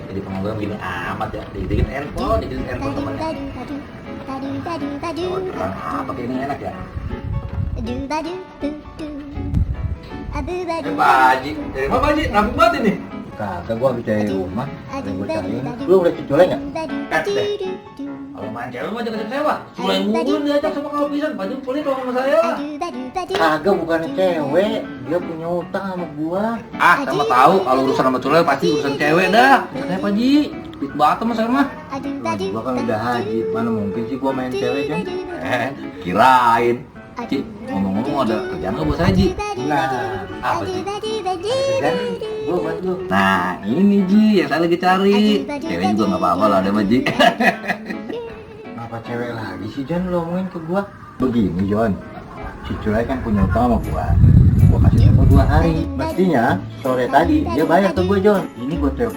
Jadi pengangguran gini amat ya. Dikit handphone temennya. Oh, curang apa ini enak ya? Pak Haji, dari mana Pak Haji? Rapi banget ini. Kagak, gua habis dari rumah. Ada gua cariin. Lu udah cucolnya nggak? Kalau main cewek mah jangan sewa. Cuma yang mulu diajak sama kau pisan. Pak Haji pelit dong sama saya. Kagak, bukan cewek. Dia punya utang sama gua. Ah, sama tahu kalau urusan sama cewek pasti urusan cewek dah. Saya Pak Haji, fit banget sama saya mah. Gua kan udah haji. Mana mungkin sih gua main cewek kan? Kirain. Ci, ngomong-ngomong ada kerjaan nggak buat saya Ji? Nah, Apa sih? kan? Gua buat lu. Nah, ini Ji yang saya lagi cari. Cewek juga nggak apa-apa lah ada sama Ji. Kenapa cewek lagi sih John lo omongin ke gua? Begini John, si Culai kan punya utang sama gua. Gua kasih tempo 2 hari. Mestinya sore tadi dia bayar ke gua John. Ini gua telepon